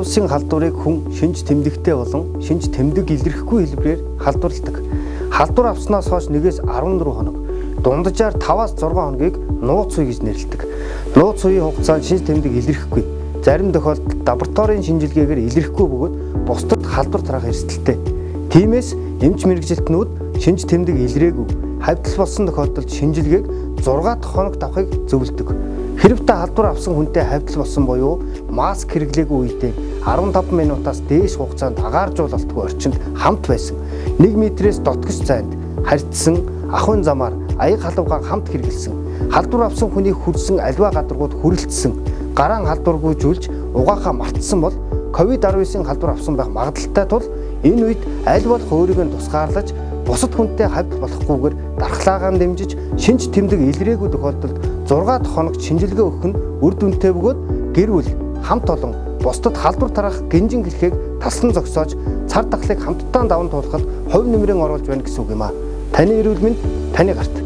Вирусын халдварыг хүн шинж тэмдэгтэй болон шинж тэмдэг илэрхгүй хэлбэрээр халдварладаг. Халдвар авснаас хойш 1-ээс 14 хоног, дунджаар 5-аас 6 хоногийг нууц үе гэж нэрлэдэг. Нууц үеийн хугацаанд шинж тэмдэг илэрхгүй. Зарим тохиолдолд лабораторийн шинжилгээгээр илэрхгүй бөгөөд бусдад халдвар тараах эрсдэлтэй. Тиймээс эмч мэргэжилтнүүд шинж тэмдэг илрээгүй хавьтал болсон тохиолдолд шинжилгээг 6 дахь хоногт авахыг зөвлөдөг. Хэрэв та халдвар авсан хүнтэй хавьтал болсон буюу маск хэрэглээгүй үедээ 15 минутаас дээш хугацаанд агааржуулалтгүй орчинд хамт байсан, 1 метрээс дотгос зайд харьцсан, ахуйн замаар аяг халуугаа хамт хэрэглэсэн, халдвар авсан хүний хүрсэн аливаа гадаргууд хүрэлцсэн, гараан халдваргүйжүүлж угаахаа мартсан бол COVID-19-ийн халдвар авсан байх магадлалтай тул энэ үед аль болох өөрийгөө нь тусгаарлаж, бусад хүнтэй хавьтал болохгүйгээр дархлаагаа дэмжиж, шинж тэмдэг илрээгүй тохиолдолд 6 дахь хоногт шинжилгээ өгөх нь үр дүнтэй бөгөөд гэр бүл, хамт олон, бусдад халдвар тараах гинжин гэлхээг таслан зогсоож, цар тахлыг хамтдаа даван туулахад хувь нэмрэн оруулж байна гэсэн үг юм аа. Таны эрүүл мэнд таны гарт.